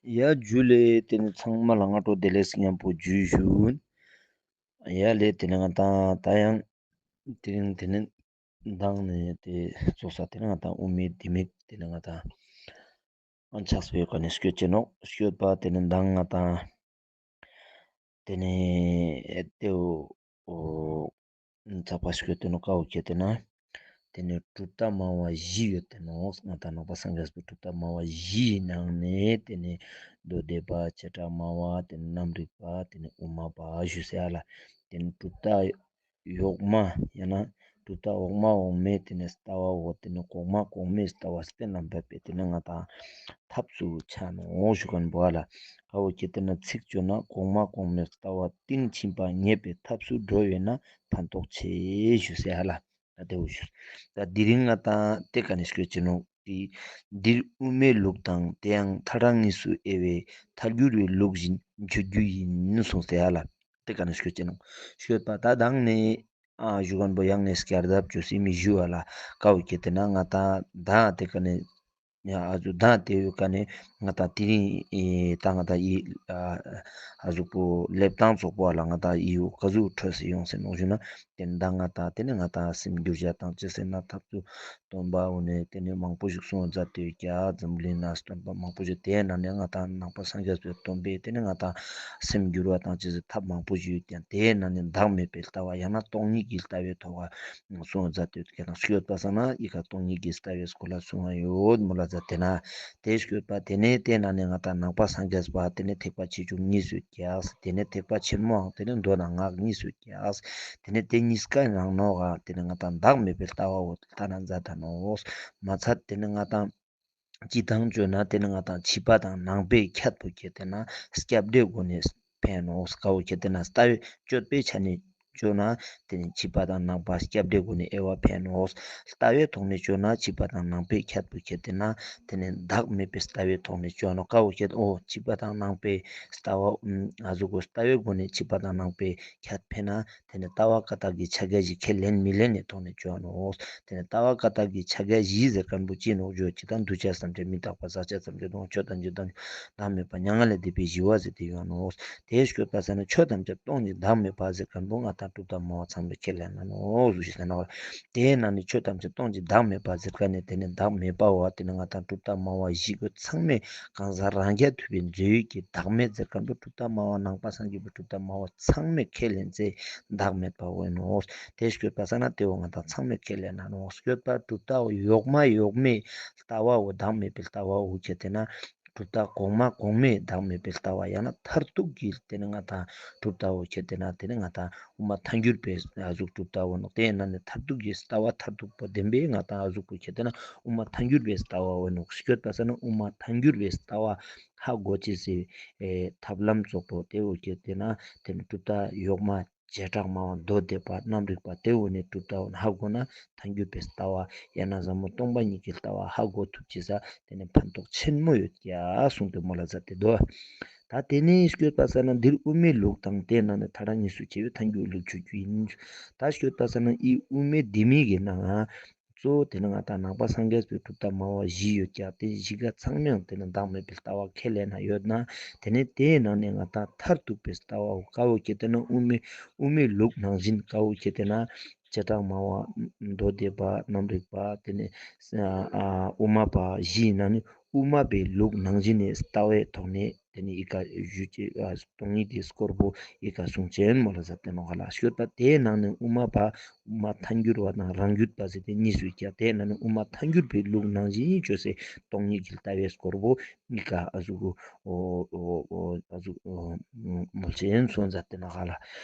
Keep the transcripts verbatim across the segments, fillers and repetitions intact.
ཡ་ཇུ་ལེ། ཏེ་ནེ་ཚང་མ་ལ་སྔ་དྲོ་བདེ་ལེགས་ཉམ་པོ་ཇུ་ཞུ། ཡ་ལེ། ཏེ་ནེ་ང་ཏང་ད་ཡང་དེ་རིང་ཏེ་ནེ་མདང་ནེ་ཏེ་ཙོགས་ས་ཏེ་ནེ་ང་ཏང་དབུ་མའི་ལྡེ་མིག་ཏེ་ནེ་ང་ཏང་ཨ་ཆགས་པའི་ཀ་ནེ་སྐྱོད་ཅེ་ནོག། སྐྱོད་པ་ཏེ་ནེ་མདང་ང་ཏང་ཏེ་ནེ་ཨེ་ཏེའོ་ཚགས་པ་སྐྱོད་དེ་ནོག། ཀ་བོ་ཁྱེར་ཏེ་ན་ཏེ་ནེ་གྲུབ་མཐའ་སྨྲ་བ་བཞི་ཡོད་དེ་ནོག། ང་ཏང་ནང་པ་སངས་རྒྱས་པའི་གྲུབ་མཐའ་སྨྲ་བ་བཞིའི་ནང་ནེ་ཏེ་ནེ་མདོ་སྡེ་པ་བྱེ་བྲག་སྨྲ་བ་ཏེ་ནེ་རྣམ་རིག་པ་ཏེ་ནེ་དབུ་མ་པ་ཞུ་ས་ལ་ཏེ་ནེ་གྲུབ་མཐའ་འོག་མ་ཡང་ན་གྲུབ་མཐའ་འོག་མ་འོག་མའི་ཏེ་ནེ་ལྟ་བ་བོ་ཏེ་ནེ་གོང་མ་གོང་མའི་ལྟ་བ་གཏན་ལ་འབེབས་པའི་ཏེ་ནེ་ང་ཏང་ཐབས་སུ་ཆ་ནོག་ཞུ་ཁན་བོ་ལ། ཀ་བོ་ཁྱེར་ཏེ་ན་ཚིག་ཅོ་ན་གོང་མ་གོང་མའི་ལྟ་བ་གཏིང་ཕྱིན་པ་ངེས་པའི་ཐབས་སུ་འགྲོ་བས་ན་ཕན་ཐོགས་ཆེ་ཞུ་ས་ལ། ད་ཏེ་བོ་ཞུ། ད་དེ་རིང་ང་ཏང་ཏེ་ཀ་ནེ་སྐྱོད་ཅེ་ནོག། འདིར་དབུ་མའི་ལུགས་དང་དེ་ཡང་མཐའ་དག་གཉིས་སུ་དབྱེ་བས་ཐལ་འགྱུར་བའི་ལུགས་བཞིན་འགྱུར་རྒྱུ་ཡིན་གསུངས་ས་ལ། ཏེ་ཀ་ནེ་སྐྱོད་ཅེ་ནོག། སྐྱོད་པ་ད་མདང་ནེ་ཨ་ཞུ་ཁན་བོ་ཡང་ནེ་སྐྱར་ལྡབ་ཅོས་སེ་མི་ཞུ་བ་ལ། ཀ་བོ་ཁྱེར་ཏེ་ན་ང་ཏང་ད་ཏེ་ཀ་ནེ་ཡ་ཨ་ཟུག་ད་ཏེ་བོའི་ཀ་ནེ་ང་ཏང་དེ་རིང་ཨེ་ད་ང་ཏང་ཨི་ཨ་ཟུག་པོ་ལེབ་སྟངས་ཙོགས་པོ་ལ་ང་ཏང་ཨི་བོ་ཀ་ཟུག་འཕྲོད་སེ་ཡོང་སེ་ནོག་ཞུ་ན། ཏེ་ནེ་ད་ང་ཏང་ཏེ་ནེ་ང་ཏང་སེམས་བསྒྱུར་བྱ་དང་ཅི་ཟེར་ན་ཐབས་སུ་སྟོན་པ་འོ་ནེ་ཏེ་ནེ་མང་པོ་ཞིག་གསུངས་མཛད་དེ་ཡོད་ཀྱག། འཛམ་གླིང་ན་སྟོན་པ་མང་པོ་ཞིག་ཏེའི་ནང་ནེ་ང་ཏང་ནང་པ་སངས་རྒྱས་པའི་སྟོན་པས་ཏེ་ནེ་ང་ཏང་སེམས་བསྒྱུར་བ་དང་ཅི་ཟེར་ཐབས་མང་པོ་ཞིག་ཡོད་ཀྱང་ཏེའི་ནང་ནེ་བདག་མེད་པའི་ལྟ་བ་ཡང་ན་སྟོང་ཉིད་ཀྱི་ལྟ་བའི་ཐོག་ག་གསུངས་མཛད་དེ་ཡོད་ཀྱག། ན་སྐྱོད་པ་ས་ན་ཨི་ཀ་སྟོང་ཉིད་ཀྱི་ལྟ་བའི་སྐོར་ལ་གསུངས་ཡོད་མོལ་ལ་མཛད་དེ་ན། ཏེ་སྐྱོད་པ་ཏེ་ནེ་ཏེའི་ནང་ནེ་ང་ཏང་ནང་པ་སངས་རྒྱས་པ་ཏེ་ནེ་ཐེག་པ་ཆེ་ཆུང་གཉིས་སུ་ཀྱག། ཏེ་ནེ་ཐེག་པ་ཆེན་མོའང་ཏེ་ནེ་མདོ་དང་སྔགས་གཉིས་སུ་ཀྱག། ཏེ་ནེ་ཏེ་གཉིས་ཀ་ནང་ནོག་ག་ཏེ་ནེ་ང་ཏང་བདག་མེད་པའི་ལྟ་བ་བོ་ལྟ་ན་མཛད་ད་ནོག། མ་ཚད་ཏེ་ནེ་ང་ཏང་སྤྱི་དང་བཅོས་ན་ཏེ་ནེ་ང་ཏང་ཕྱི་པ་དང་ནང་པའི་ཁྱད་པོ་ཁྱེར་ཏེ་ན་སྐྱབས་འགྲོའི་སྒོ་ནེ་ཕན་ནོག། ཀ་བོ་ཁྱེར་ཏེ་ན་ལྟ་བའི་སྤྱོད་པའི་ཆ་ནེ་བཅོས་ན་ཏེ་ནེ་ཕྱི་པ་དང་ནང་པ་སྐྱབས་འགྲོའི་སྒོ་ནེ་དབྱེ་བ་ཕན་ནོག། ལྟ་བའི་ཐོག་ནེ་བཅོས་ན་ཕྱི་པ་དང་ནང་པའི་ཁྱད་པོ་ཁྱེར་ཏེ་ན་ཏེ་ནེ་བདག་མེད་པའི་ལྟ་བའི་ཐོག་ནེ་བཅོས་ནོག། ཀ་བོ་ཁྱེར་ཏེ་ཨོ་ཕྱི་པ་དང་ནང་པའི་ལྟ་བ་ཨ་ཟུག་གོ་ལྟ་བའི་སྒོ་ནེ་ཕྱི་པ་དང་ནང་པའི་ཁྱད་ཕེ་ན་ཏེ་ནེ་ལྟ་བ་ཀ་དག་གི་ཕྱག་རྒྱ་བཞི་ཁས་ལེན་མི་ལེན་ནི་ཐོག་ནེ་བཅོ་ནོག། ཏེ་ནེ་ལྟ་བ་ཀ་དག་གི་ཕྱག་རྒྱ་བཞི་ཟེར་ཁན་བོ་ཅི་ནོག་ཞུ་ཅིག་དང་འདུས་བྱས་ཐམས་ཅད་མི་རྟག་པ། ཟག་བཅས་ཐམས་ཅད་སྟོང་ཉིད་བདག་མེད་པ། མྱ་ངན་ལས་འདས་པའི་ཞི་བ་ཟེར་ཏེ་ཡོད་ནོག། ཏེ་སྐྱོད་པ་ས་ན་ཆོས་ཐམས་ཅད་སྟོང་ཉིད་བདག་མེད་པ་ཟེར་ཁན་བོ་ང་ཏང་གྲུབ་མཐའ་སྨྲ་བ་ཚང་མས་ཁས་ལེན་ན་ནོག་ཞུ་ཞིག་ཟེར་ན། ཏེའི་ནང་ནེ་ཆོས་ཐམས་ཅད་སྟོང་ཉིད་བདག་མེད་པ་ཟེར་ཁན་ནི་ཏེ་ནེ་བདག་མེད་པ་བོ་ཏེ་ནེ་ང་ཏང་གྲུབ་མཐའ་སྨྲ་བ་བཞི་གོ་ཚང་མས་གང་ཟག་རང་རྐྱ་ཐུབ་པའི་རྫས་ཡོད་ཀྱི་བདག་མེད་ཟེར་ཁན་བོ་གྲུབ་མཐའ་སྨྲ་བ་ནང་པ་སངས་རྒྱས་པའི་གྲུབ་མཐའ་སྨྲ་བ་ཚང་མས་ཁས་ལེན་ཚེ་བདག་མེད་པ་བོ་ཨིན་ནོག། ཏེ་སྐྱོད་པ་ས་ན་ཏེ་བོ་ང་ཏང་ཚང་མས་ཁས་ལེན་ན་ནོག། སྐྱོད་པ་གྲུབ་མཐའ་འོག་མ་འོག་མའི་ལྟ་བ་བོ་བདག་མེད་པའི་ལྟ་བ་བོ་ཁྱེར་ཏེ་ན་གྲུབ་མཐའ་གོང་མ་གོང་མའི་བདག་མེད་པའི་ལྟ་བ་ཡང་ན་མཐར་ཐུག་གི་ཏེ་ནེ་ང་ཏང་གྲུབ་མཐའ་བོ་ཁྱེར་ཏེ་ན་ཏེ་ནེ་ང་ཏང་དབུ་མ་ཐལ་འགྱུར་བའི་ཨ་ཟུག་གྲུབ་མཐའ་བོ་ནོག། ཏེའི་ནང་ནེ་མཐར་ཐུག་གི་ལྟ་བ་མཐར་ཐུག་པོ་བདེན་པའི་ང་ཏང་ཨ་ཟུག་པོ་ཁྱེར་ཏེ་ན་དབུ་མ་ཐལ་འགྱུར་བའི་ལྟ་བ་བོ་ནོག། སྐྱོད་པ་ས་ན་དབུ་མ་ཐལ་འགྱུར་བའི་ལྟ་བ་ཧ་གོ་ཅེས་སི་ཨེ་ཐབས་ལམ་ཙོགས་པོ་ཏེ་བོ་ཁྱེར་ཏེ་ན་ཏེ་ནེ་གྲུབ་མཐའ་འོག་མ་བྱེ་བྲག་སྨྲ་བ་མདོ་སྡེ་པ་རྣམ་རིག་པ་ཏེ་བོ་ནེ་གྲུབ་མཐའ་བོ་ཧ་གོ་ན་ཐལ་འགྱུར་བའི་ལྟ་བ་ཡང་ན་ཟབ་མོ་སྟོང་པ་ཉིད་ཀྱི་ལྟ་བ་ཧ་གོ་ཐུབ་ཅེས་ས་ཏེ་ནེ་ཕན་ཐོགས་ཆེན་མོ་ཡོད་ཀྱག་གསུངས་ཏེ་མོལ་ལ་མཛད་དེ་འདུག། ད་ཏེ་ནེ་སྐྱོད་པ་ས་ན་འདིར་དབུ་མའི་ལུགས་དང་དེའི་ནང་ནེ་མཐའ་དག་གཉིས་སུ་དབྱེ་བས་ཐལ་འགྱུར་ལུགས་འགྱུར་རྒྱུ་ཡིན། ད་སྐྱོད་པ་ས་ན་ཨི་དབུ་མའི་ལྡེ་མིག་གི་ནང་ང་གཙོ་བོ་ཏེ་ནེ་ང་ཏང་ནང་པ་སངས་རྒྱས་པའི་གྲུབ་མཐའ་སྨྲ་བ་བཞི་ཡོད་ཀྱག། ཏེ་བཞི་ཀ་ཚང་མའང་ཏེ་ནེ་བདག་མེད་པའི་ལྟ་བ་ཁས་ལེན་ན་ཡོད་ན་ཏེ་ནེ་ཏེའི་ནང་ནེ་ང་ཏང་མཐར་ཐུག་པའི་ལྟ་བ་བོ་ཀ་བོ་ཁྱེར་ཏེ་ན་དབུ་མའི་དབུ་མའི་ལུགས་ནང་བཞིན་ཀ་བོ་ཁྱེར་ཏེ་ན་བྱེ་བྲག་སྨྲ་བ་མདོ་སྡེ་པ་རྣམ་རིག་པ་ཏེ་ནེ་ཨ་དབུ་མ་པ་བཞིའི་ནང་ནེ་དབུ་མ་པའི་ལུགས་ནང་བཞིན་ནི་ལྟ་བའི་ཐོག་ནེ་ཏེ་ནེ་ཨི་ཀ་ཞུ་ཅེས་ཨ་སྟོང་ཉིད་དེ་སྐོར་པོ་ཨི་ཀ་གསུང་ཅེས་མོལ་ལ་མཛད་དེ་ནོག་ལ། སྐྱོད་པ་ཏེའི་ནང་ནེ་དབུ་མ་པ་དབུ་མ་ཐལ་འགྱུར་བ་དང་རང་རྒྱུད་པ་ཟེར་ཏེ་གཉིས་སུ་ཀྱག། ཏེའི་ནང་ནེ་དབུ་མ་ཐལ་འགྱུར་བའི་ལུགས་ནང་བཞིན་བཅོས་སེ་སྟོང་ཉིད་ཀྱི་ལྟ་བའི་སྐོར་པོ་ཨི་ཀ་ཨ་ཟུག་གོ་ཨོ་ཨོ་ཨོ་ཨ་ཟུག་གོ་མོལ་ཅེས་གསུང་མཛད་དེ་ནོག་ལ།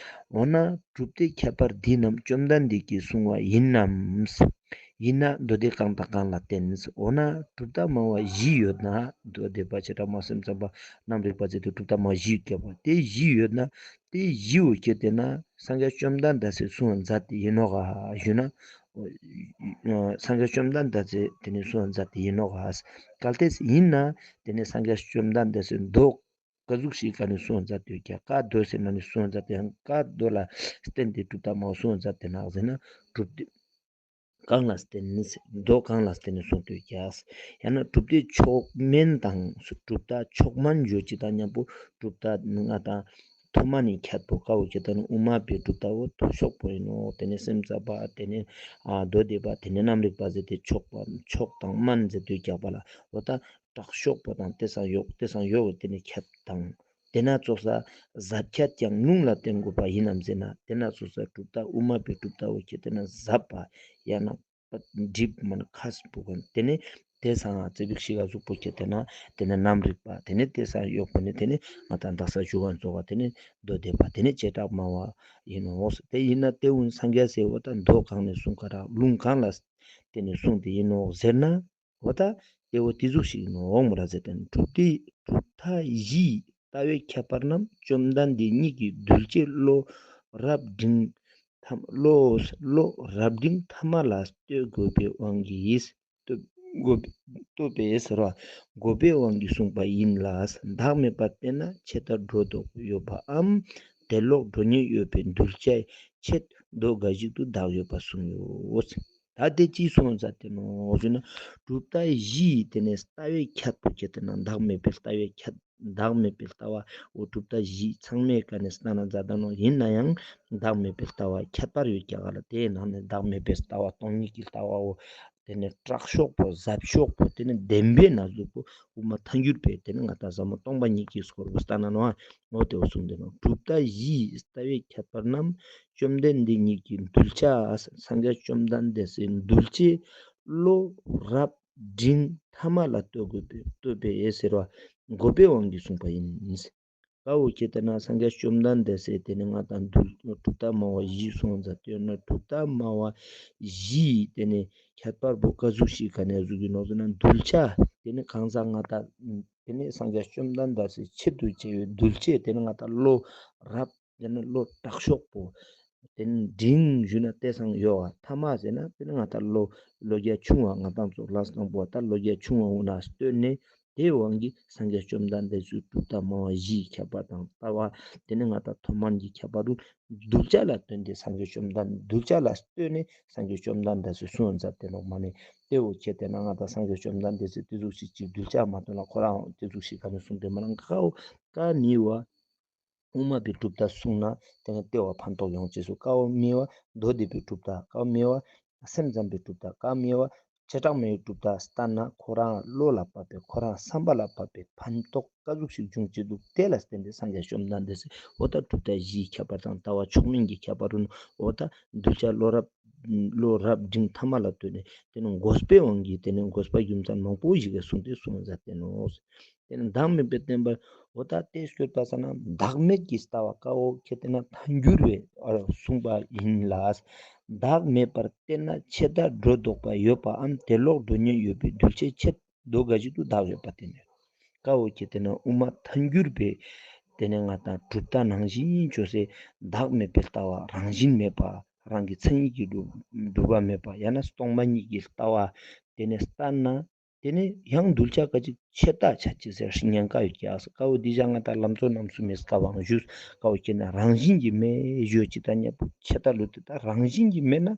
འོ་ན་གྲུབ་སྟེ་ཁྱད་པར་འདི་རྣམས་བཅོམ་ལྡན་འདས་ཀྱིས་གསུངས་པ་ཡིན་ནམ། ཡིན་ན་མདོ་སྡེ་གང་དང་གང་ལ་བརྟེན། འོ་ན་གྲུབ་མཐའ་སྨྲ་བ་བཞི་ཡོད་ན་མདོ་སྡེ་པ་བྱེ་བྲག་སྨྲ་སེམས་ཙམ་པ་རྣམ་རིག་པ་ཟེར་ཏེ་གྲུབ་མཐའ་སྨྲ་བ་བཞི་ཡོད་ཀྱག་པ། ཏེ་བཞི་ཡོད་ན་ཏེ་བཞི་བོ་ཁྱེར་ཏེ་ན་སངས་རྒྱས་བཅོམ་ལྡན་འདས་སི་གསུང་མཛད་དེ་ཡིན་ནོག་ག་ཞུ་ན། སངས་རྒྱས་བཅོམ་ལྡན་འདས་སི་ཏེ་ནེ་གསུང་མཛད་དེ་ཡིན་ནོག་ག། གལ་ཏེ་ཡིན་ན་ཏེ་ནེ་སངས་རྒྱས་བཅོམ་ལྡན་འདས་སི་མདོ་ཀ་ཟུག་ཞིག་ཀ་ནེ་གསུང་མཛད་དེ་ཡོད་ཀྱག། ཀ་མདོ་ཟེར་ན་ནི་གསུང་མཛད་དེ་ཡང་ཀ་མདོ་ལ་བརྟེན་ཏེ་གྲུབ་མཐའ་སྨྲ་བ་གསུང་མཛད་དེ་ནོག་ཟེར་ན་གྲུབ་སྟེ་ གང་ལ་བརྟེན་ནས་མདོ་གང་ལ་བརྟེན་ནས་གསུངས་ཏེ་ཡོད་ཀྱག། ཡང་ན་གྲུབ་མཐའི་མཆོག་དམན་དང་གྲུབ་མཐའ་མཆོག་དམན་ཡོད་ཅིག་དང་མཉམ་པོ་གྲུབ་མཐའ་ང་དང་ཐོག་མ་ནས་ཁྱད་པོ་ཀ་བོ་ཁྱད་དེ་ན་དབུ་མ་པའི་གྲུབ་མཐའ་བོ་མཐོ་ཤོས་པོ་ཡིན་ནོག། དེ་ནས་སེམས་ཙམ་པ་དེ་ནས་ཨ་མདོ་སྡེ་པ་དེ་ནས་རྣམ་རིག་པ་ཟེར་ཏེ་མཆོག་པ་མཆོག་དང་དམན་ཟེར་ཏེ་ཡོད་ཀྱག་པ་ལ་འོ་ད་དྲག་ཤོས་པོ་དང་དེ་སང་ཡོག་དེ་སང་ཡོག་དེ་ནས་ཁྱད་དང་དེ་ན་ཙོགས་ས་ཟབ་ཁྱད་ཀྱང་ལུང་ལ་བརྟེན་དགོས་པ་ཡིན་ནམ་ཟེར་ན་དེ་ན་ཙོགས་ས་གྲུབ་མཐའ་དབུ་མ་པའི་གྲུབ་མཐའ་བོ་ཁྱད་དེ་ན་ཟབ་པ་ཡང་ན་འགྲིབ་མ་ན་ཁ་སྤུ་གན་དེ་ནས་དེ་སང་ཙེ་བིག་ཤི་ག་གཟུགས་པོ་ཁྱད་དེ་ན་དེ་ནས་རྣམ་རིག་པ་དེ་ནས་དེ་སང་ཡོག་པོ་ནས་དེ་ནས་ང་དང་དག་ས་ཞུ་བ་ཙོགས་པ་དེ་ནས་མདོ་སྡེ་པ་དེ་ནས་བྱེ་བྲག་སྨྲ་བ་ཡིན་ནོག། དེ་ཡིན་ན་དེ་འུན་སངས་རྒྱས་ཟེར་བ་ད་མདོ་གང་ནས་གསུངས་ཀ་ར་ལུང་གང་ལ་བརྟེན་ནས་གསུངས་ཏེ་ཡིན་ནོག་ཟེར་ན། འོ་ད་དེ་བོ་དེ་ཟུག་ཞིག་ནོག་མོ་ར་ཟེར་ཏེ་གྲུབ་མཐའི་གྲུབ་མཐའ་བཞིའི་ལྟ་བའི་ཁྱད་པར་རྣམས་བཅོམ་ལྡན་འདས་ཉིད་ཀྱིས་གདུལ་བྱའི་བློ་རབ་འབྲིང་ཐ་བློ་བློ་རབ་འབྲིང་ཐ་མ་ལ་ལྟོས་དགོས་པའི་དབང་གིས་ལྟོས་དགོས་ལྟོས་པའི་ཟེར་བ་དགོས་པའི་དབང་གིས་གསུངས་པ་ཡིན་ལ། བདག་མེད་པར་བསྟན་ན་ཆད་ལྟ་སྒྲོ་འདོགས་ཡོད་པའམ་དེ་ལོག་འགྲོ་ཉེན་ཡོད་པའི་གདུལ་བྱའི་ཆེད་མདོ་འགའ་ཞིག་ཏུ་བདག་ཡོད་པ་གསུངས་ཡོད། ད་དེ་ཅི་གསུངས་མཛད་དེ་ནོག་ཟེར་ན། གྲུབ་མཐའ་བཞིའི་དེ་ནས་ལྟ་བའི་ཁྱད་པོ་ཁྱད་དེ་ན་བདག་མེད་པའི་ལྟ་བའི་ཁྱད་བདག་མེད་པའི་ལྟ་བ་འོ་གྲུབ་མཐའ་བཞི་ཚང་མའི་ཀ་ནས་སྟན་ན་མཛད་ད་ནོག། ཡིན་ན་ཡང་བདག་མེད་པའི་ལྟ་བ་ཁྱད་པར་ཡོད་ཀྱག་ག་ལ། དེའི་ནང་ནས་བདག་མེད་པའི་ལྟ་བ་སྟོང་ཉིད་ཀྱི་ལྟ་བ་འོ་དེ་ནས་དྲག་ཤོས་པོ་ཟབ་ཤོས་པོ་དེ་ནས་བདེན་པའི་ན་ཟུག་པོ་དབུ་མ་ཐལ་འགྱུར་བའི་དེ་ནས་ང་དང་ཟབ་མོ་སྟོང་པ་ཉིད་ཀྱི་སྐོར་བོ་སྟན་ན་ནོག། འོ་དེ་བོ་གསུངས་ཏེ་ནོག། གྲུབ་མཐའ་བཞིའི་ལྟ་བའི་ཁྱད་པར་རྣམས་བཅོམ་ལྡན་འདས་ཉིད་ཀྱིས་གདུལ་བྱ་སངས་རྒྱས་བཅོམ་ལྡན་འདས་སི་གདུལ་བྱའི་བློ་རབ་འབྲིང་ཐ་མ་ལ་ལྟོས་དགོས་པའི་ལྟོས་པའི་ཟེར་བ་དགོས་པའི་དབང་གིས་གསུངས་པ་ཡིན། ཀ་བོ་ཁྱད་དེ་ན་སངས་རྒྱས་བཅོམ་ལྡན་འདས་སི་དེ་ནས་ང་དང་གྲུབ་མཐའ་སྨྲ་བ་བཞི་གསུངས་མཛད་དེ་ཡོད་ན་གྲུབ་མཐའ་སྨྲ་བ་བཞིའི་དེ་ནས་ཁྱད་པར་བོ་ཀ་ཟུག་ཞིག་ག་ནས་ཟུག་གི་ནོག་ཟེར་ན་གདུལ་བྱ་དེ་ནས་གང་ཟག་ང་དང་དེ་ནས་སངས་རྒྱས་བཅོམ་ལྡན་འདས་སི་ཆེད་དུ་བྱས་པའི་གདུལ་བྱ་དེ་ནས་ང་དང་བློ་རབ་དེ་ནས་བློ་དྲག་ཤོས་པོ། དེ་ནས་འབྲིང་ཞུ་ན་དེ་སང་ཡོག་པ་ཐ་མ་ཟེར་ན་དེ་ནས་ང་དང་བློ་བློ་རྒྱ་ཆུང་བ་ང་དང་ཚོ་ལ་སྟོང་པོ་ད་བློ་རྒྱ་ཆུང་བ་འོ་ན་ལྟོས་ནས་དེའི་དབང་གིས་སངས་རྒྱས་བཅོམ་ལྡན་འདས་སི་གྲུབ་མཐའ་སྨྲ་བ་བཞིའི་ཁྱད་པར་དང་ལྟ་བ་དེ་ནས་ང་དང་ཐོག་མན་གྱི་ཁྱད་པར་རུ་གདུལ་བྱ་ལ་ལྟོས་ཏེ་སངས་རྒྱས་བཅོམ་ལྡན་གདུལ་བྱ་ལ་ལྟོས་ནས་སངས་རྒྱས་བཅོམ་ལྡན་འདས་སི་གསུངས་མཛད་དེ་ནོག་མ་ནས་དེ་བོ་ཁྱད་དེ་ན་ང་དང་སངས་རྒྱས་བཅོམ་ལྡན་འདས་སི་དེ་ཟུག་ཞིག་ཅིག་གདུལ་བྱ་མ་ལྟོས་ལ་ཁོ་རང་དེ་ཟུག་ཞིག་ག་ནས་གསུངས་ཏེ་མ་ནང་ཀ་བོ་ཀ་ནི་བ། དབུ་མ་པའི་གྲུབ་མཐའ་གསུངས་ན་དེ་ནས་དེ་བ་ཕན་ཐོགས་ཡོང་ཅེས་སུ་ཀ་བོ་མི་བ་མདོ་སྡེ་པའི་གྲུབ་མཐའ་ཀ་བོ་མི་བ་སེམས་ཙམ་པའི་གྲུབ་མཐའ་ཀ་བོ་མི་བ་བྱེ་བྲག་སྨྲ་བའི་གྲུབ་མཐའ་སྟན་ན་ཁོ་རང་བློ་ལ་བབས་པའི་ཁོ་རང་བསམ་པ་ལ་བབས་པའི་ཕན་ཐོགས་ཀ་ཟུག་ཞིག་འབྱུང་ཅེས་འདུག། དེ་ལ་བརྟེན་ཏེ་སངས་རྒྱས་བཅོམ་ལྡན་འདས་སི་འོ་ད་གྲུབ་མཐའ་བཞིའི་ཁྱད་པར་དང་ལྟ་བ་མཆོག་དམན་གྱི་ཁྱད་པར་རུ་འོ་ད་གདུལ་བྱ་བློ་རབ་བློ་རབ་འབྲིང་ཐ་མ་ལ་ལྟོས་ནས་དེ་ནི་དགོས་པའི་དབང་གིས་དེ་ནི་དགོས་པ་རྒྱུ་མཚན་མང་པོ་ཞིག་གིས་གསུངས་ཏེ་གསུངས་མཛད་དེ་ནོག། དེ་ནི་བདག་མེད་པའི་བསྟན་པར་འོ་ད་དེ་སྐྱོད་པ་ས་ན་བདག་མེད་ཀྱི་ལྟ་བ་ཀ་བོ་ཁྱད་དེ་ན་ཐལ་འགྱུར་བས་གསུངས་པ་ཡིན་ལ། བདག་མེད་པར་བསྟན་ན་ཆད་ལྟ་སྒྲོ་འདོགས་པ་ཡོད་པའམ་དེ་ལོག་འགྲོ་ཉེན་ཡོད་པའི་གདུལ་བྱའི་ཆེད་མདོ་འགའ་ཞིག་ཏུ་བདག་ཡོད་པ་དེ་ནི་ཀ་བོ་ཁྱད་དེ་ན་དབུ་མ་ཐལ་འགྱུར་བས་དེ་ནི་ང་དང་གྲུབ་མཐའ་ནང་བཞིན་བཅོས་སེ་བདག་མེད་པའི་ལྟ་བ་རང་བཞིན་མེད་པ་རང་གི་མཚན་ཉིད་ཀྱིས་གྲུབ་གྲུབ་པ་མེད་པ་ཡང་ན་སྟོང་པ་ཉིད་ཀྱི་ལྟ་བ་དེ་ནི་ལྟ་ན། དེ་ནས་ཡང་གདུལ་བྱ་ཀ་ཅིག་ཆད་ལྟ་ཆ་ཅེས་ཟེར་ཉེན་ཁ་ཡོད་ཀྱག་ཟེར། ཀ་བོ་འདི་བཞག་ང་དང་ལམ་གཙོ་རྣམ་གསུམ་མི་སྐབས་བང་ཞུས་ཀ་བོ་ཁྱད་དེ་ན་རང་བཞིན་གྱིས་མེད་ཞུ་ཅིག་དང་མཉམ་པོ་ཆད་ལྟ་ལུགས་དེ་དག་རང་བཞིན་གྱིས་མེད་ན་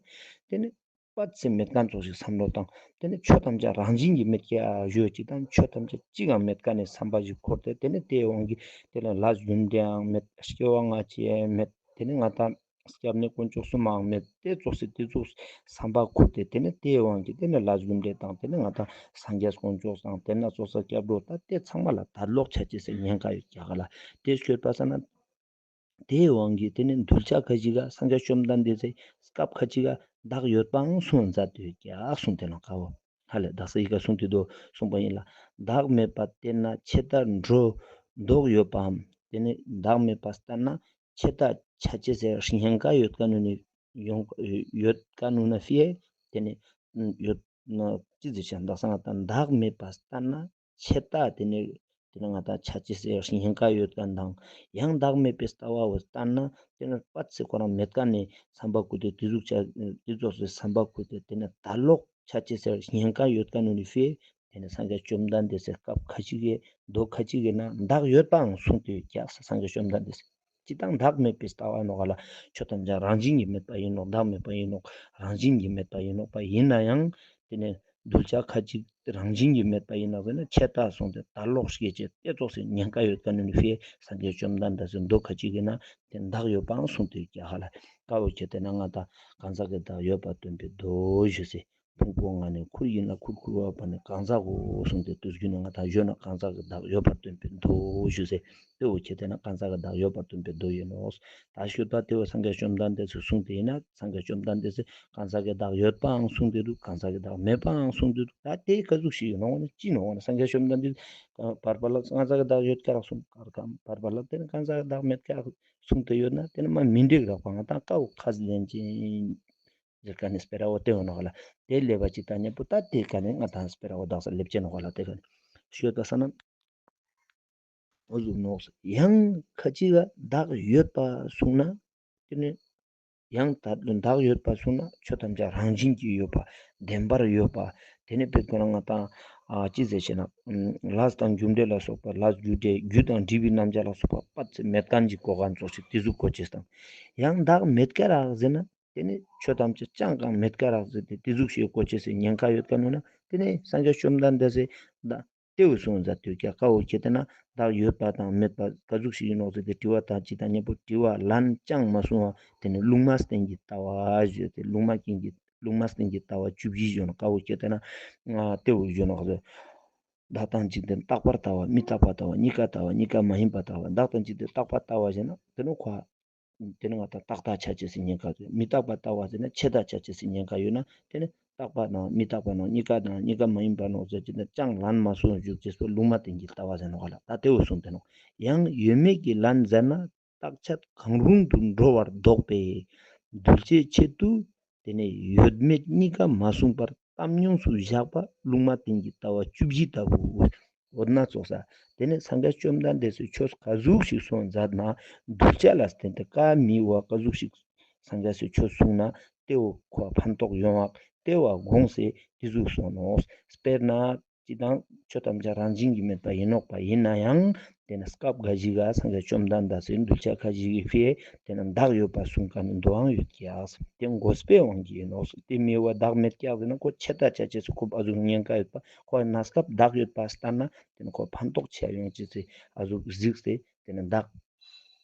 དེ་ནི་པད་ཚེ་མེད་མཁན་ཙོགས་ཤིག་བསམ་བློ་བཏང་། དེ་ནི་ཆོས་ཐམས་ཅད་རང་བཞིན་གྱིས་མེད་ཀྱག་ཞུ་ཅིག་དང་ཆོས་ཐམས་ཅད་ཅིག་ཡང་མེད་མཁན་ནི་བསམ་པ་ཞིག་འཁོར་ཏེ་དེ་ནི་དེའི་དབང་གིས་དེ་ནི་ལས་རྒྱུ་འབྲས་ཡང་མེད། སྐྱེ་བ་སྔ་ཕྱི་ཡང་མེད། དེ་ནི་ང་དང་སྐྱབས་གནས་དཀོན་མཆོག་གསུམ་མང་མེད་དེ་ཙོགས་སེ་དེ་ཙོགས་བསམ་པ་ཁུར་ཏེ་དེ་ནི་དེའི་དབང་གིས་དེ་ནི་ལས་རྒྱུ་འབྲས་དང་དེ་ནི་ང་དང་སངས་རྒྱས་དཀོན་མཆོག་དང་དེ་ན་ཙོགས་སེ་སྐྱབས་འགྲོ་དང་དེ་ཚང་མ་ལ་ད་ལོག་ཆ་ཅེས་སེ་ཉེན་ཁ་ཡོད་ཀྱག་ག་ལ། དེ་སྐྱོད་པ་ས་ན་དེའི་དབང་གིས་དེ་ནི་གདུལ་བྱ་ཁ་ཅིག་ག་སངས་རྒྱས་བཅོམ་ལྡན་འདས་སི་སྐབས་ཁ་ཅིག་ག་བདག་ཡོད་པའང་གསུངས་མཛད་དེ་ཡོད་ཀྱག་གསུངས་ཏེ་ན་ཀ་བོ། ཧ་ལས་བདག་ས་ཡི་ག་གསུངས་ཏེ་དོ་གསུངས་པ་ཡིན་ལ། བདག་མེད་པ་བསྟན་ན་ཆད་ལྟ་སྒྲོ་འདོགས་ཡོད་པའམ། དེ་ནི་བདག་མེད་པ་བསྟན་ན་ཆད་ལྟ་ཆ་ཅེས་ཟེར་ཉེན་ཁ་ཡོད་མཁན་ནི་ཡོང་ཡོད་མཁན་ནི་ཕི་ཨེ་དེ་ནི་ཡོད་ན་ཅི་ཟེར་ཆ་བདག་ས་ང་དང་བདག་མེད་པ་བསྟན་ན་ཆད་ལྟ་དེ་ནི་དེ་ནི་ང་དང་ཆ་ཅེས་ཟེར་ཉེན་ཁ་ཡོད་མཁན་དང་ཡང་བདག་མེད་པའི་ལྟ་བ་བོ་བསྟན་ན་དེ་ནི་པད་ཚེ་ཁོ་རང་མེད་མཁན་ནི་བསམ་པ་ཁུར་ཏེ་དེ་ཟུག་ཆ་དེ་ཙོགས་སེ་བསམ་པ་ཁུར་ཏེ་དེ་ནི་ད་ལོག་ཆ་ཅེས་ཟེར་ཉེན་ཁ་ཡོད་མཁན་ནི་ཕི་ཨེ་དེ་ནི་སངས་རྒྱས་བཅོམ་ལྡན་འདས་སི་སྐབས་ཁ་ཅིག་གི་མདོ་ཁ་ཅིག་གི་ན་བདག་ཡོད་པའང་གསུངས་ཏེ་ཡོད་ཀྱག་ཟེར་སངས་རྒྱས་བཅོམ་ལྡན་འདས་སི། ཅི་དང་བདག་མེད་པའི་ལྟ་བ་ནོག་ག་ལ། ཆོས་ཐམས་ཅད་རང་བཞིན་གྱིས་མེད་པ་ཡིན་ནོག། བདག་མེད་པ་ཡིན་ནོག། རང་བཞིན་གྱིས་མེད་པ་ཡིན་ནོག་པ་ཡིན་ན་ཡང་དེ་ནས་གདུལ་བྱ་ཁ་ཅིག་རང་བཞིན་གྱིས་མེད་པ་ཡིན་ནོག་ཟེར་ན་ཆད་ལྟ་གསུངས་ཏེ་ད་ལོག་སྐྱེ་ཅེས་ཏེ་ཙོགས་སེ་ཉེན་ཁ་ཡོད་ཀ་ནི་ནི་ཕི་སངས་རྒྱས་བཅོམ་ལྡན་འདས་སི་མདོ་ཁ་ཅིག་གི་ན་དེ་བདག་ཡོད་པའང་གསུངས་ཏེ་ཡོད་ཀྱག་ལ། ཀ་བོ་ཁྱེད་དེ་ན་ང་དང་གང་ཟག་གི་བདག་ཡོད་པར་སྟོན་པའི་མདོ་ཞུ་སེ། ཕུང་པོ་ལྔ་ནི་ཁུར་ཡིན་ལ་ཁུར་ཁུར་བ་པ་ནི་གང་ཟག་གོ་གསུངས་ཏེ་དུས་རྒྱུན་ནི་ང་དང་གཞོན་ན་གང་ཟག་གི་བདག་ཡོད་པར་སྟོན་པའི་མདོ་ཞུ་སེ། ཏེ་བོ་ཁྱེད་དེ་ན་གང་ཟག་གི་བདག་ཡོད་པར་སྟོན་པའི་མདོ་ཡིན་ནོག། ད་ཤོད་པ་ཏེ་བོ་སངས་རྒྱས་བཅོམ་ལྡན་འདས་སི་གསུངས་ཏེ་ཡིན་ན་སངས་རྒྱས་བཅོམ་ལྡན་འདས་སི་གང་ཟག་གི་བདག་ཡོད་པའང་གསུངས་ཏེ་འདུག། གང་ཟག་གི་བདག་མེད་པའང་གསུངས་ཏེ་འདུག། ད་ཏེ་ག་ཟུག་ཞིག་ཡིན་ནོག་ནི་ཅི་ནོག་ནི་སངས་རྒྱས་བཅོམ་ལྡན་འདས་བར་པ་ལ་གང་ཟག་གི་བདག་ཡོད་ཀྱག་གསུངས་ཀར་ཁམས་བར་པ་ལ་ཏེ་ནི་གང་ཟག་གི་བདག་མེད་ཀྱག་གསུངས་ཏེ་ཡོད་ན་ཏེ་ནི་མ་མི་འགྲིག་རག་པ་ང་དང་ཀ་བོ་ཁས་ལེན་ཅིག་ཟེར་ཀ་ནི་སྤེ་ར་བོ་ཏེ་བོ་ནོག་ལ། ཏེ་ལེབ་བ་ཅིག་ད་ཉེ་པོ་ད་ཏེ་ཀ་ནི་ང་དང་སྤེ་ར་བོ་བདག་ས་ལེབ་ཅེ་ནོག་ལ། ཏེ་ཀ་ནི་ཤོད་པ་ས་ན་འོ་ཟུག་ནོག། ཡང་ཁ་ཅིག་ག་བདག་ཡོད་པ་གསུངས་ན་ཏེ་ནི་ཡང་ད་བདག་ཡོད་པ་གསུངས་ན་ཆོས་ཐམས་ཅད་རང་བཞིན་གྱིས་ཡོད་པ་བདེན་པར་ཡོད་པ་ཏེ་ནི་དཔེ་ཁོ་ན་ང་དང་ཨ་ཅི་ཟེར་ཞེ་ན་ལས་དང་རྒྱུ་འབྲས་ལ་སོགས་པ་ལས་རྒྱུ་འབྲས་རྒྱུ་དང་འབྲས་བུའི་རྣམ་གཞག་ལ་སོགས་པ་པ་ཚེ་མེད་མཁན་གྱི་གོ་ག་ཙོགས་ཤིག་ཏེ་ཟུག་གོ་ཅེས་དང་ཡང་བདག་མེད་ཀྱག་རག་ཟེར་ན། ཏེ་ནི་ཆོས་ཐམས་ཅད་ཅང་ཀང་མེད་ཀྱག་རག་ཟེར་ཏེ་ཏེ་ཟུག་ཞིག་གོ་ཅེས་སི་ཉེན་ཁ་ཡོད་ཀ་ནོག་ན། ཏེ་ནི་སངས་རྒྱས་བཅོམ་ལྡན་འདས་སི་ད་ཏེ་བོ་གསུངས་མཛད་དེ་ཀྱག། ཀ་བོ་ཁྱེད་དེ་ན་བདག་ཡོད་པ་དང་མེད་པ་ག་ཟུག་ཞིག་ཡིན་ནོག་ཟེར་ཏེ་དྲི་བ་དང་ཅི་དང་ཉེ་པོ་དྲི་བ་ལན་ཅང་མ་གསུང་བ་ཏེ་ནི་ལུང་མ་བསྟན་གྱི་ལྟ་བ་ཞུས་ཏེ་ལུང་མ་བསྟན་གྱི་ལུང་མ་བསྟན་གྱི་ལྟ་བ་བཅུ་བཞི་ཞུ་ནོག། ཀ་བོ་ཁྱེད་དེ་ན་ཏེ་བོ་ཞུ་ནོག་ཟེར། བདག་དང་འཇིག་རྟེན་རྟག་པར་ལྟ་བ་མི་རྟག་པ་ལྟ་བ་གཉིས་ཀ་ལྟ་བ་གཉིས་ཀ་མ་ཡིན་པ་ལྟ་བ། བདག་དང་འཇིག་རྟེན་རྟག་པར་ལྟ་བ་ཞེ་ན་ཏེ་ནི་ཁོ་ཏེ་ནི་ང་དང་རྟག་མཐའ་ཆ་ཅེས་སི་ཉེན་ཁ་ཡོད། མི་རྟག་པ་ལྟ་བ་ཟེར་ན་ཆད་མཐའ་ཆ་ཅེས་སི་ཉེན་ཁ་ཡོད་ན་ཏེ་ནི་རྟག་པ་དང་མི་རྟག་པ་ནོག་གཉིས་ཀ་དང་གཉིས་ཀ་མ་ཡིན་པ་ནོག་ཟེར་ཅེས་ན་ཅང་ལན་མ་གསུང་བཅུག་ཅེས་པོ་ལུང་མ་བསྟན་གྱི་ལྟ་བ་ཟེར་ནོག་ལ། ད་ཏེ་བོ་གསུངས་ཏེ་ནོག། ཡང་ཡོད་མེད་ཀྱི་ལན་ཟེར་ན་རྟག་ཆད་གང་རུང་དུ་འགྲོ་བར་འདོགས་པས་གདུལ་བྱའི་ཆེད་དུ་ཏེ་ནི་ཡོད་མེད་གཉིས་ཀ་མ་གསུངས་པར་གཏམ་ཉུང་སུ་བཞག་པ་ལུང་མ་བསྟན་གྱི་ལྟ་བ་བཅུ་བཞི་ལྟ་བུ། འོ་ན་ཙོགས་ས་ཏེ་ནི་སངས་རྒྱས་བཅོམ་ལྡན་འདས་སི་ཆོས་ག་ཟུག་ཞིག་གསུངས་མཛད་ན་གདུལ་བྱ་ལ་བརྟེན་ཏེ་ཀ་མི་བ་ག་ཟུག་ཞིག་སངས་རྒྱས་སི་ཆོས་གསུངས་ན་ཏེ་བོ་ཁོ་ཕན་ཐོགས་ཡོང་བ་ཏེ་བ་དགོངས་སེ་ཏེ་ཟུག་གསུངས་ནོག། དཔེར་ན་ཅི་དང་ཆོས་ཐམས་ཅད་རང་བཞིན་གྱིས་མེད་པ་ཡིན་ནོག་པ་ཡིན་ན་ཡང་ཏེ་ནི་སྐབས་འགའ་ཞིག་ག་སངས་རྒྱས་བཅོམ་ལྡན་འདས་སི་གདུལ་བྱ་ཁ་ཅིག་གི་ཕི་ཏེ་ནི་བདག་ཡོད་པ་གསུངས་ཀ་ནི་མདོའང་ཡོད་ཀྱག། ཏེ་འགོས་པའི་དབང་གིས་ཡིན་ནོག། ཏེ་མི་བ་བདག་མེད་ཀྱག་ཟེར་ན་ཁོ་ཆད་མཐའ་ཆ་ཅེས་སི་ཁོ་ཨ་ཟུག་ཉེན་ཁ་ཡོད་པ་ཁོ་གནས་སྐབས་བདག་ཡོད་པ་ལྟར་ན་ཏེ་ནི་ཁོ་ཕན་ཐོགས་ཆེ་ཡོང་ཅེས་སི་ཨ་ཟུག་གཟིགས་ཏེ་ཏེ་ནི་བདག་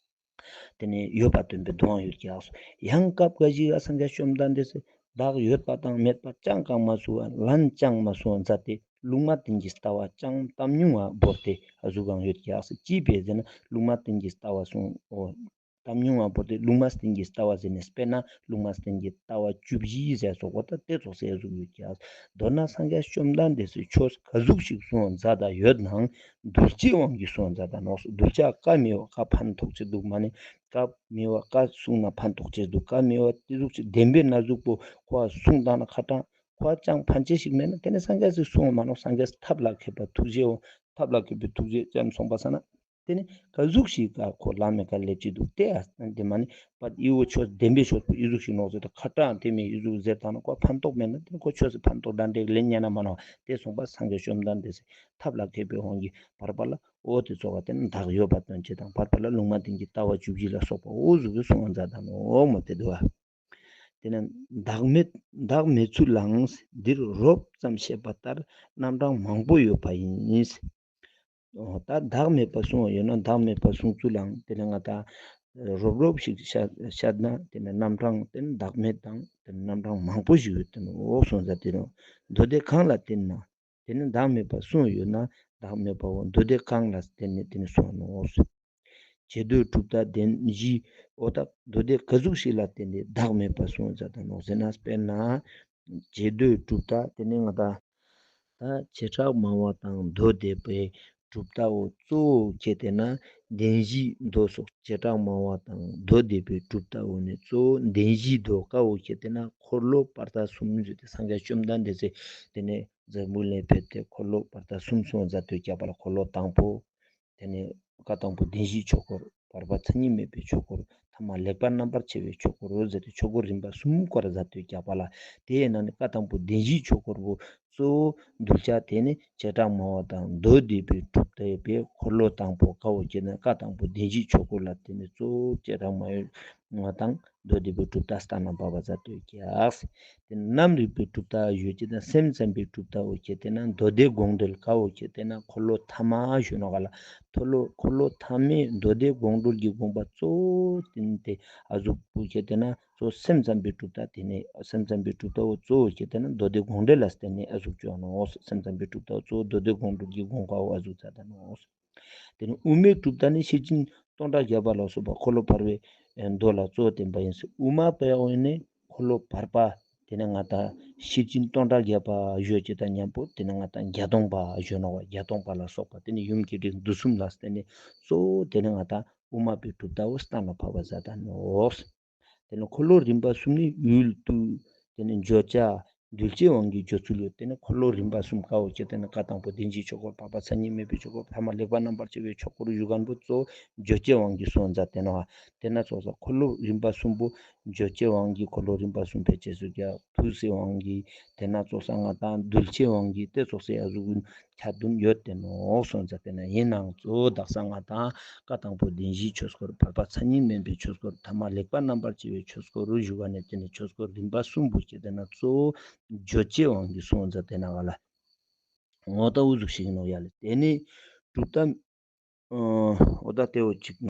ཏེ་ནི་ཡོད་པ་སྟོན་པའི་མདོའང་ཡོད་ཀྱག། ཡང་སྐབས་འགའ་ཞིག་ག་སངས་རྒྱས་བཅོམ་ལྡན་འདས་སི་བདག་ཡོད་པ་དང་མེད་པ་ཅང་ཀང་མ་གསུང་བ་ལན་ཅང་མ་གསུང་བ་མཛད་དེ་ལུང་མ་བསྟན་གྱི་ལྟ་བ་ཅང་གཏམ་ཉུང་བ་བོར་ཏེ་ཨ་ཟུག་གང་ཡོད་ཀྱག། ཅི་ཕི་ཟེར་ན་ལུང་མ་བསྟན་གྱི་ལྟ་བ་གསུངས་འོ། གཏམ་ཉུང་བ་བོར་ཏེ་ལུང་མ་བསྟན་གྱི་ལྟ་བ་ཟེར་ནས་དཔེར་ན་ལུང་མ་བསྟན་གྱི་ལྟ་བ་བཅུ་བཞི་ཟེར་སོགས་པ་ད་ཏེ་ཙོགས་སེ་ཨ་ཟུག་ཡོད་ཀྱག། མདོར་ན་སངས་རྒྱས་བཅོམ་ལྡན་འདས་སི་ཆོས་ག་ཟུག་ཞིག་གསུང་མཛད་ད་ཡོད་ནའང་གདུལ་བྱའི་དབང་གིས་གསུང་མཛད་ད་ནོག། གདུལ་བྱ་ཀ་མི་བ་ཀ་ཕན་ཐོགས་ཅེས་འདུག་མ་ནི་ཀ་མི་བ་ཀ་གསུང་ན་ཕན་ཐོགས་ཅེས་འདུག། ཀ་མི་བ་ཏེ་ཟུག་ཅིག་བདེན་པའི་ན་ཟུག་པོ་ཁོ་གསུང་དང་ན་ཁ་ཏང་ཁོ་ཅང་ཕན་ཅེས་ཤིག་མེད་ན་ཏེ་ནི་སངས་རྒྱས་སི་གསུང་མ་ནོག། སངས་རྒྱས་ཐབས་ལ་མཁས་པ་ཐུགས་རྗེའོ། ཐབས་ལ་མཁས་པའི་ཐུགས་རྗེ་ཅན་སོང་པ་ས་ན། ཏེ་ནི་ག་ཟུག་ཞིག་ག་ཁོ་ལམ་མེ་ཀ་ལེབ་ཅི་འདུག་ཏེ་ཨ་ཏེ་མ་ནི་པ་ཨི་བོ་ཆོས་བདེན་པའི་ཆོས་པོ་ཨི་ཟུག་ཞིག་ནོག་ཟེར་ཏེ་ཁ་ཏང་ཏེ་མེ་ཨི་ཟུག་ཟེར་ཏང་ན་ཁོ་ཕན་ཐོགས་མེད་ན་ཏེ་ནི་ཁོ་ཆོས་སི་ཕན་ཐོགས་དང་འབྲེལ་ལེན་ཉན་ན་མ་ནོག། ཏེ་སོང་པ་སངས་རྒྱས་བཅོམ་ལྡན་འདས་སི་ཐབས་ལ་མཁས་པའི་དབང་གིས་བར་པ་ལ་འོ་ཏེ་ཙོགས་པ་ཏེ་ནི་བདག་ཡོད་པ་སྟོན་ཅེས་དང་བར་པ་ལ་ལུང་མ་བསྟན་གྱི་ལྟ་བ་བཅུ་བཞི་ལ་སོགས་པ་འོ་ཟུག་གི་གསུང་བ་མཛད་ད་ནོག་མོ་ཏེ་འདུག་པ། ཏེ་ནི་བདག་མེད་བདག་མེད་ཚུལ་ལའང་འདིར་རོབ་ཙམ་བཤད་པ་ལྟར་རྣམ་གྲངས་མང་པོ་ཡོད་པ་ཡིན། འོ་ད་བདག་མེད་པ་གསུང་བ་ཡོད་ན་བདག་མེད་པ་གསུང་ཚུལ་ལའང་ཏེ་ནི་ང་དང་རོབ་རོབ་ཞིག་བཤད་བཤད་ན་ཏེ་ནི་རྣམ་གྲངས་ཏེ་ནི་བདག་མེད་དང་ཏེ་ནི་རྣམ་གྲངས་མང་པོ་ཞིག་ཡོད་དེ་ནོག་གསུང་ཟ་ཏེ་ནོག། མདོ་སྡེ་གང་ལ་བརྟེན་ན་ཏེ་ནི་བདག་མེད་པ་གསུང་ཡོད་ན་བདག་མེད་པའོ། མདོ་སྡེ་གང་ལ་བརྟེན་ནས་ཏེ་ནི་གསུང་ནོག། བྱེ་མདོའི་གྲུབ་མཐའ་བདེན་བཞིའོ། ད་མདོ་སྡེ་ག་ཟུག་ཞིག་ལ་བརྟེན་ཏེ་བདག་མེད་པ་གསུངས་མཛད་ད་ནོག་ཟེར་ན་དཔེར་ན་བྱེ་མདོའི་གྲུབ་མཐའ་ཏེ་ནི་ང་དང་ད་བྱེ་བྲག་སྨྲ་བ་དང་མདོ་སྡེ་པའི་གྲུབ་མཐའ་བོ་གཙོ་བོ་ཁྱེད་དེ་ན་བདེན་བཞིའི་མདོ་སོགས་བྱེ་བྲག་སྨྲ་བ་དང་མདོ་སྡེ་པའི་གྲུབ་མཐའ་བོ་ནི་གཙོ་བོ་བདེན་བཞིའི་མདོ་ཀ་བོ་ཁྱེད་དེ་ན་འཁོར་ལོ་བར་དག་གསུམ་ཟེར་ཏེ་སངས་རྒྱས་བཅོམ་ལྡན་འདས་སི་ཏེ་ནི་འཛམ་བུ་གླིང་ཕེབས་ཏེ་འཁོར་ལོ་བར་དག་གསུམ་གསུངས་མཛད་དེ་ཡོད་ཀྱག་པ་ལ། འཁོར་ལོ་དང་པོ། ཏེ་ནེ་ཀ་དང་པོ་བདེན་བཞིའི་ཆོས་འཁོར། བར་པ་མཚན་ཉིད་མེད་པའི་ཆོས་འཁོར། ཐ་མ་ལེགས་པར་རྣམ་པར་ཕྱེ་བའི་ཆོས་འཁོར་ཟེར་ཏེ་ཆོས་འཁོར་རིམ་པ་གསུམ་སྐོར་མཛད་དེ་ཡོད་ཀྱག་པ་ལ། ཏེའི་ནང་ནེ་ཀ་དང་པོ་བདེན་བཞིའི་ཆོས་འཁོར་བོ་ གཙོ་བོ་གདུལ་བྱ་དེ་ནི་བྱེ་བྲག་སྨྲ་བ་དང་མདོ་སྡེ་པའི་གྲུབ་མཐའ་ཡོད་པའི་འཁོར་ལོ་དང་པོ་ཀ་བོ་ཁྱེར་ཏེ་ན་བཀའ་དང་པོ་བདེན་བཞིའི་ཆོས་འཁོར་ལ་དེ་ནི་གཙོ་བོ་བྱེ་བྲག་སྨྲ་བ་དང་མདོ་སྡེ་པའི་གྲུབ་མཐའ་སྟན་ན་བབ་པ་མཛད་དེ་ཀྱག། དེ་རྣམ་རིག་པའི་གྲུབ་མཐའ་ཡོད་ཅེ་ན་སེམས་ཙམ་པའི་གྲུབ་མཐའ་བོ་ཁྱེར་ཏེ་ན་མདོ་སྡེ་དགོངས་འགྲེལ་ཀ་བོ་ཁྱེར་ཏེ་ན་འཁོར་ལོ་ཐ་མ་ཞུ་ནོག་ག་ལ། འཁོར་ལོ་འཁོར་ལོ་ཐ་མའི་མདོ་སྡེ་དགོངས་འགྲེལ་གྱི་དགོངས་པ་གཙོ་བོ་བསྟན་ཏེ་ཨ་ཟུག་པོ་ཁྱེར་ཏེ་ན་གཙོ་སེམས་ཙམ་པའི་གྲུབ་མཐའ་དེ་ནི་སེམས་ཙམ་པའི་གྲུབ་མཐའ་བོ་གཙོ་བོ་ཁྱེར་ཏེ་ན་མདོ་སྡེ་དགོངས་འགྲེལ་ལ་བརྟེན་ནས་ཨ་ཟུག་ཅོ་ནོག། སེམས་ཙམ་པའི་གྲུབ་མཐའ་བོ་གཙོ་བོ་མདོ་སྡེ་དགོངས་འགྲེལ་གྱི་དགོངས་པ་བོ་ཨ་ཟུག་མཛད་ད་ནོག། དེ་ནི་དབུ་མའི་གྲུབ་མཐའ་ནི་ཤེར་ཕྱིན་སྟོང་ཕྲག་བརྒྱ་པ་ལ་སོགས་པ་འཁོར་ལོ་བར་པའི་མདོ་ལ་གཙོ་བོ་བསྟན་པ་ཡིན་ཟེར། དབུ་མ་པའི་འོ་ནི་འཁོར་ལོ་བར་པ་དེ་ནི་ང་ཏང་ཤེར་ཕྱིན་སྟོང་ཕྲག་བརྒྱ་པ་ཞུ་ཅེས་དང་མཉམ་པོ་དེ་ནི་ང་ཏང་བརྒྱད་སྟོང་པ་ཞུ་ནོག་པ། བརྒྱད་སྟོང་པ་ལ་སོགས་པ་དེ་ནི་ཡུམ་གྱི་རིགས་འདུས་གསུམ་ལ་བརྟེན་ནས་གཙོ་བོ་དེ་ནི་ང་ཏང་དབུ་མ་པའི་གྲུབ་མཐའ་བོ་སྟན་ན་བབ་པ་མཛད་ད་ནོག། དེ་ནི་འཁོར་ལོ་རིམ་པ་གསུམ་ནི་ཡུལ་དུས་དེ་ནི་བརྗོད་བྱ་གདུལ་བྱའི་དབང་གིས་བརྗོད་ཚུལ་ཡོད། དེ་ནི་འཁོར་ལོ་རིམ་པ་གསུམ་ཀ་བོ་ཁྱེར་ཏེ་ན་བཀའ་དང་པོ་བདེན་བཞིའི་ཆོས་འཁོར། འཕགས་པ་མཚན་ཉིད་མེད་པའི་ཆོས་འཁོར། ཐ་མ་ལེགས་པར་རྣམ་པར་ཕྱེ་བའི་ཆོས་འཁོར་ཞུ་མཁན་པོ་གཙོ་བོ་བརྗོད་བྱའི་དབང་གིས་གསུངས་མཛད་དེ་ནོག། དེ་ན་ཙོགས་ས་འཁོར་ལོ་རིམ་པ་གསུམ་པོ་བརྗོད་བྱའི་དབང་གིས་འཁོར་ལོ་རིམ་པ་གསུམ་ཕལ་ཆེར་ཞུ་ཀྱག། དུས་སི་དབང་གིས་དེ་ན་ཙོགས་ས་ང་ཏང་གདུལ་བྱའི་དབང་གིས་དེ་ཙོགས་སི་ཨ་ཟུག་ཆ་བདུན་ཡོད་དེ་ནོག་གསུངས་མཛད་དེ་ན། ཡིན་ནའང་གཙོ་བོ་དག་ས་ང་ཏང་བཀའ་དང་པོ་བདེན་བཞིའི་ཆོས་འཁོར། འཕགས་པ་མཚན་ཉིད་མེད་པའི་ཆོས་འཁོར། ཐ་མ་ལེགས་པར་རྣམ་པར་ཕྱེ་བའི་ཆོས་འཁོར་རུ་ཞུ་བ་ནས་དེ་ནི་ཆོས་འཁོར་རིམ་པ་གསུམ་པོ་ཁྱེར་ཏེ་ན་གཙོ་བོ་བརྗོད་བྱའི་དབང་གིས་གསུངས་མཛད་དེ་ན་ག་ལ། འོ་ད་འུ་ཟུག་ཤིག་ནོག་ཡ་ལེ། དེ་ནི་གྲུབ་མཐའ་འོ་ད་དེ་བོ་ཅིག།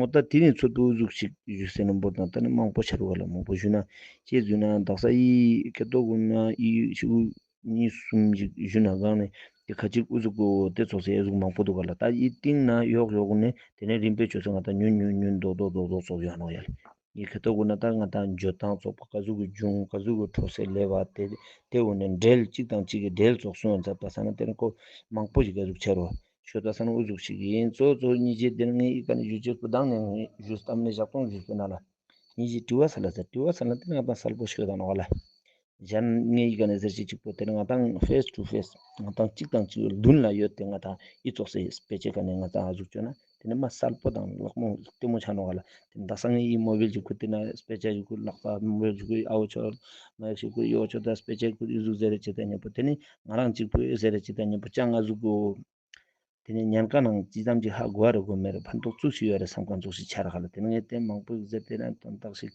འོ་ད་དེ་ནི་ཚོད་པོ་འུ་ཟུག་ཤིག་ཞུས་ཟེར་ན་འབོར་དང་ད་ནི་མང་པོ་ཆ་རུག་ག་ལ། མང་པོ་ཞུས་ན་ཅི་ཞུས་ན་དག་ས་ཡི་ཁེ་ཏོ་གུན་ན་ཡི་ཤུ་གུ་གཉིས་གསུམ་ཞིག་ཞུས་ན་གང་ནས་དེ་ཁ་ཅིག་འུ་ཟུག་གོ་དེ་ཙོགས་སེ་ཨ་ཟུག་མང་པོ་འདུག་ག་ལ། ད་ཡི་སྟིང་ན་ཡོག་ཡོག་ནས་དེ་ནས་རིམ་པས་ཆོས་སེ་ང་ད་ཉུན་ཉུན་ཉུན་རྡོག་རྡོག་རྡོག་རྡོག་ཙོགས་ཡོད་ནོག་ཡ་ལེ། ཡི་ཁེ་ཏོ་གུན་ན་ད་ང་ད་འཇོད་ཐང་ཙོགས་པ་ག་ཟུག་གི་འབྱུང་ག་ཟུག་གི་འཕྲོ་སེ་ལེབ་བ་དེ་དེ་འོ་ནས་འབྲེལ་གཅིག་དང་གཅིག་གི་འབྲེལ་ཙོགས་སོང་མཛད་པ་ས་ན་དེ་ནི་ཁོ་མང་པོ་ཞིག་ག་ཟུག་ཆ་རུག་ཤོད་ད་ས་ན་འུ་ཟུག་ཤིག་ཡིན། གཙོ་གཙོ་ཉིས་ཅེ་དེ་ནི་ངའི་ཨི་ཀ་ནས་ཞུ་ཅེས་པོ་དང་ནས་ངས་ཞུ་སྟམ་ནས་ཞག་སྟོང་ཞུ་སྟེ་ན་ལ། ཉིས་ཅེ་དྲི་བ་ས་ལ་ཟེར། དྲི་བ་ས་ལ་དེ་ནི་ང་ད་གསལ་པོ་ཤོད་ད་ནོག་ལ། གཞན་ངའི་ཨི་ཀ་ནས་ཟེར་ཅིག་ཅིག་པོ་དེ་ནི་ང་ད་ཕེས་ཊུ་ཕེས་ང་ད་གཅིག་དང་གཅིག་མདུན་ལ་ཡོད་དེ་ང་ད་ཨི་ཙོགས་སེ་དཔེ་ཆའི་ཀ་ནས་ང་ད་ཨ་ཟུག་ཅོ་ན་དེ་ནི་མ་གསལ་པོ་དང་ལག་མོ་ལྟད་མོ་ཆ་ནོག་ལ། དེ་ནི་དག་ས་ངའི་ཨི་མོ་བེལ་ཅིག་ཁུར་དེ་ན་དཔེ་ཆ་ཞིག་ཁུར་ལག་པ་མོ་བེལ་ཞིག་ཁུར་ཨའོ་ཆོ་མ་ཡག་ཞིག་ཁུར་ཨིའོ་ཆོ་ད་དཔེ་ཆ་ཁུར་ཨི་ཟུག་ཟེར་རེ་ཅི་ད་ཉེ་པོ་དེ་ནི་ང་རང་གཅིག་པུ་ཨེ་ཟེར་རེ་ཅི་ད་ཉེ་པོ་ཅང་ཨ་ཟུག་གོ། དེ་ནས་ཉན་མཁན་ནང་ཅི་ཙམ་ཅིག་ཧ་གོ་བ་རེ་གོ་མེད་རེ་ཕན་ཐོགས་ཙུག་ཞིག་ཡོད་རེ་བསམ་མཁན་ཙོགས་ཤིག་ཆ་ར་ག་ལ། དེ་ནས་ངས་དེ་མང་པོ་ཞིག་ཟེར་དེ་ན་དོན་དག་ཞིག་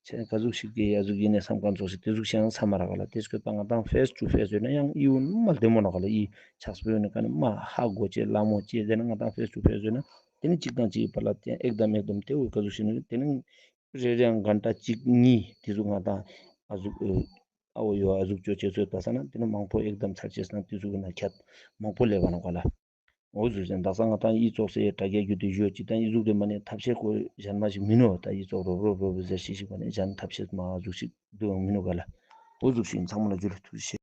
ཆེ་ག་ཟུག་ཞིག་གི་ཡ་ཟུག་ཡིན་ནས་བསམ་མཁན་ཙོགས་ཤིག་དེ་ཟུག་ཤང་ས་མ་ར་ག་ལ། དེ་སྐད་པ་ང་དང་ཕེས་ཊུ་ཕེས་ཡོད་ན་ཡང་ཨི་བོ་མ་ལྡེ་མོ་ན་ག་ལ། ཨི་ཆགས་པོ་ཡོད་ན་ག་ནས་མ་ཧ་གོ་ཅེས་ལ་མོ་ཅེས་དེ་ན་ང་དང་ཕེས་ཊུ་ཕེས་ཡོད་ན་དེ་ནས་གཅིག་དང་གཅིག་བར་ལ་དེ་ཨེག་དམ་ཨེག་དམ་དེ་བོ་ག་ཟུག་ཞིག་ནས་དེ་ནས་རེ་རེའང་གན་ཏ་གཅིག་གཉིས་དེ་ཟུག་ང་དང་ཨ་ཟུག་ཨ་བོ་ཡོད་ཨ་ཟུག་ཅོ་ཅེས་ཚོད་ད་ས་ན་དེ་ནས་མང་པོ་ཨེག་དམ་ཚར་ཅེས་ན་དེ་ཟུག་གི་ན་ཁྱད་མང་པོ་ལེབ་བ་ན་ག་ལ། འོ་ཟུག་ཟེར་དག་ས་ང་དང་ཨི་ཙོགས་སེ་དྲ་རྒྱ་བརྒྱུད་དེ་ཞུ་ཅི་དང་ཨི་ཟུག་རེ་མ་ནས་ཐབས་ཤེས་ཁོ་གཞན་མ་ཞིག་མིན་ནོ། ད་ཨི་ཙོགས་རོབ་རོབ་རོབ་ཟེར་ཤིག་ཤིག་པ་ནས་གཞན་ཐབས་ཤེས་མ་ཟུག་ཤིག་འདུག་མིན་ནོ་ག་ལ། འོ་ཟུག་ཤིག་ཚང་མ་ལ་ཇུ་ལེ་ཐུགས་རྗེ་ཆེ།